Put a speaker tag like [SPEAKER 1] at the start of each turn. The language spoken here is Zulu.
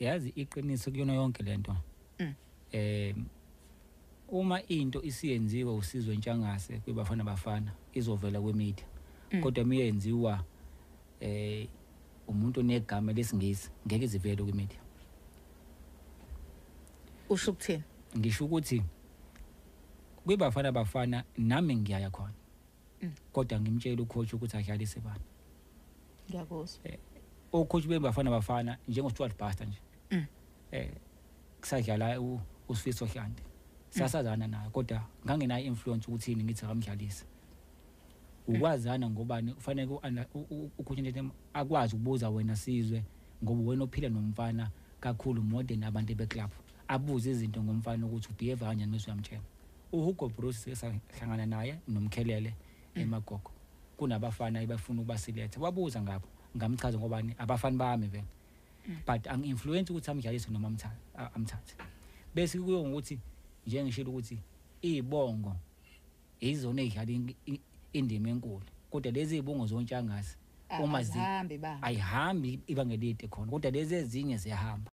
[SPEAKER 1] Yazi, iqiniso kuyona yonke lento, uma into isiyenziwe uSizwe Ntshangase kwiBafana Bafana, izovela kwi-media, kodwa miyenziwa umuntu onegama lesingisi, ngeke izivele kwi-media.
[SPEAKER 2] Usho ukuthini?
[SPEAKER 1] Ngisho ukuthi kwiBafana Bafana nami ngiyaya khona, kodwa ngimtshela u-coach ukuthi adlalise bani.
[SPEAKER 2] Ngiyakuzwa.
[SPEAKER 1] O-coach beBafana Bafana njengo-Stuart Baxter nje, kusadlala uSifiso Hlanti, sasazana naye, kodwa ngangenayo influence ukuthini ngithi akamdlalise. Ukwazana ngobani ufanele u-coach nje akwazi ukubuza wena Sizwe, ngoba wena ophila nomfana kakhulu more than abantu be-club, abuze izinto ngomfana ukuthi u-behave kanjani, bese uyamtshela. UHugo Broos sike sahlangana naye noMkhelele emagogo, kunabafana ebafuna ukubasiletha, wabuza ngabo, ngamchaza ngobani abafani bami vele, but angi-influence ukuthi amdlalise noma amthathe. Bese kuyo ngokuthi njengishilo ukuthi iy'bongo izona ey'dlala indima enkulu, kodwa lezi y'bongo zoNtshangase uma
[SPEAKER 2] Azihambi ba
[SPEAKER 1] ayihambi ibanga elide khona, kodwa lezi ezinye ziyahamba.